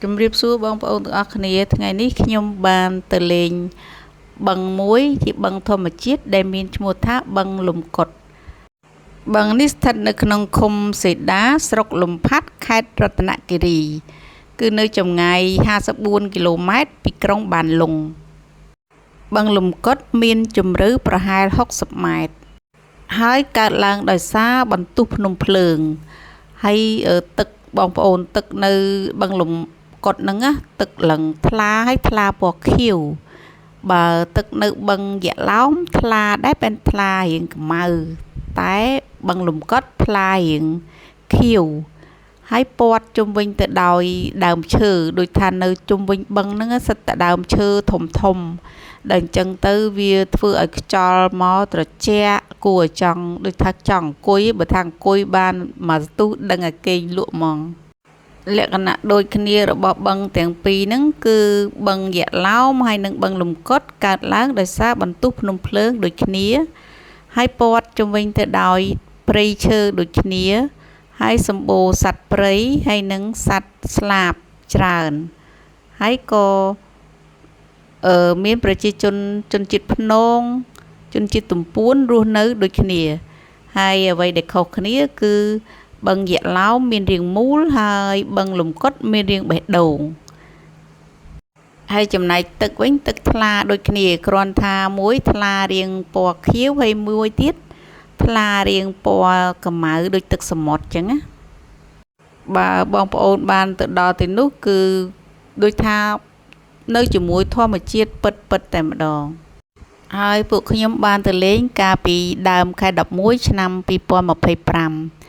ជំរាបសួរបងប្អូនទាំងអស់គ្នាថ្ងៃនេះខ្ញុំបានទៅលេងបឹងមួយជាបឹងធម្មជាតិដែលមានឈ្មោះថាបឹងលំកុដបឹងនេះស្ថិតនៅក្នុងឃុំសេដាស្រុកលំផាត់ខេត្តរតនគិរីគឺនៅចម្ងាយ54គីឡូម៉ែត្រពីក្រុងបានលុងបឹងលំកុដមានជម្រៅប្រហែល60ម៉ែត្រហើយកើតឡើងដោយសារបន្ទុះភ្នំភ្លើងហើយទឹកបងប្អូនទឹកនៅបឹងលំកុដហ្នឹងណាទឹកឡើងថ្លាហើយថ្លាពណ៌ខៀវបើទឹកនៅបឹងយៈឡោមថ្លាដែរเป็นថ្លារៀងខ្មៅតែបឹងលំកុដថ្លារៀងខៀវហើយព័ទ្ធជុំវិញទៅដោយដើមឈើដូចថានៅជុំវិញបឹងហ្នឹងសិតតែដើមឈើធំធំដល់អញ្ចឹងទៅវាធ្វើឲ្យខ្យល់មកត្រជាក់គួរឲ្យចង់ដូចថាចង់អង្គុយបើថាអង្គុយបានមួយស្ទុះដឹងឲ្យគេងលក់ហ្មងលក្ខណៈដូចគ្នារបស់បឹងទាំងពីរហ្នឹងគឺបឹងយៈឡោមហើយនិងបឹងលំកុដកើតឡើងដោយសារបន្ទុះភ្នំភ្លើងដូចគ្នាហើយព័ទ្ធជុំវិញទៅដោយព្រៃឈើដូចគ្នាហើយសម្បូរសត្វព្រៃហើយនិងសត្វស្លាបច្រើនហើយក៏មានប្រជាជនជនជាតិព្នងជនជាតិទំពួនរស់នៅដូចគ្នាហើយអ្វីដែលខុសគ្នាគឺបឹងយៈឡោមមានរាងមូលហើយបឹងលំកុដមានរាងបេះដូងហើយចំណែកទឹកវិញទឹកថ្លាដូចគ្នាគ្រាន់ថាមួយថ្លារាងពណ៌ខៀវហើយមួយទៀតថ្លារាងពណ៌ខ្មៅដូចទឹកសមុទ្រចឹងណាបើបងប្អូនបានទៅដល់ទីនោះគឺដូចថានៅជាមួយធម្មជាតិពិតពិតតែម្ដងហើយពួកខ្ញុំបានទៅលេងកាលពីដើមខែ11ឆ្នាំ2025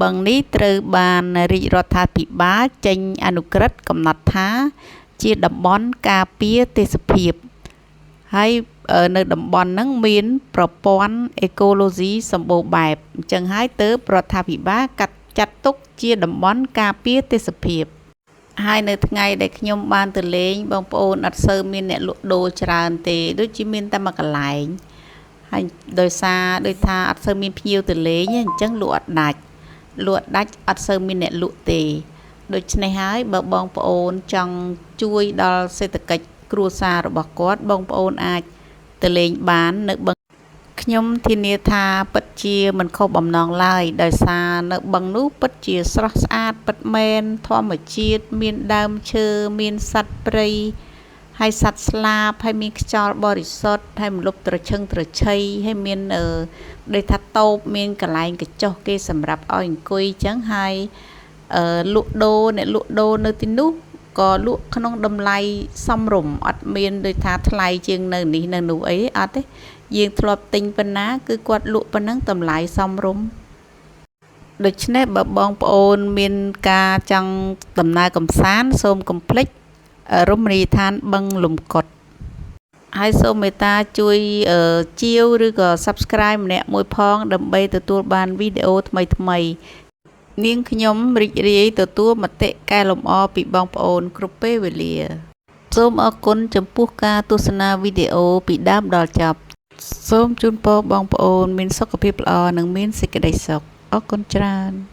បឹងនេះត្រូវបានរាជរដ្ឋាភិបាលចេញអនុក្រឹត្យកំណត់ថាជាតំបន់ការពារទេសភាពហើយនៅតំបន់ហ្នឹងមានប្រព័ន្ធអេកូឡូស៊ីសម្បូរបែបអញ្ចឹងហើយទើបរដ្ឋាភិបាលកាត់ចាត់ទុកជាតំបន់ការពារទេសភាពហើយនៅថ្ងៃដែលខ្ញុំបានទៅលេងបងប្អូនអត់សូវមានអ្នកលក់ដូរច្រើនទេដូចជាមានតែមួយកន្លែងហើយដោយសារដូចថាអត់សូវមានភ្ញៀវទៅលេងអញ្ចឹងលក់អត់ដាច់លក់ដាច់អត់សូវមានអ្នកលក់ទេដូច្នេះហើយបើបងប្អូនចង់ជួយដល់សេដ្ឋកិច្ចគ្រួសាររបស់គាត់បងប្អូនអាចទៅលេងបាននៅបឹងខ្ញុំធានាថាពិតជាមិនខុសបំណងឡើយដោយសារនៅបឹងនោះពិតជាស្រស់ស្អាតពិតមែនធម្មជាតិមានដើមឈើមានសត្វព្រៃហើយសត្វស្លាបហើយមានខ្យល់បរិសុទ្ធហើយម្លប់ត្រឈឹងត្រឈៃហើយមានដូចថាតូបមានកន្លែងកញ្ចុះគេសម្រាប់ឲ្យអង្គុយអញ្ចឹងហើយលក់ដូរអ្នកលក់ដូរនៅទីនោះក៏លក់ក្នុងតម្លៃសមរម្យអត់មានដូចថាថ្លៃជាងនៅនេះនៅនោះអីអត់ទេយើងធ្លាប់ទិញប៉ុណ្ណាគឺគាត់លក់ប៉ុណ្ណឹងតម្លៃសមរម្យដូច្នេះបើបងប្អូនមានការចង់ដំណើរកម្សាន្តសូមកុំភ្លេចរមណីយដ្ឋានបឹងលំកុដហើយសូមមេត្តាជួយជាវឬក៏ Subscribe ម្នាក់មួយផងដើម្បីទទួលបានវីដេអូថ្មីថ្មីនាងខ្ញុំរីករាយទទួលមតិកែលម្អពីបងប្អូនគ្រប់ពេលវេលាសូមអរគុណចំពោះការទស្សនាវីដេអូពីដើមដល់ចប់សូមជូនពរបងប្អូនមានសុខភាពល្អនិងមានសេចក្តីសុខអរគុណច្រើន។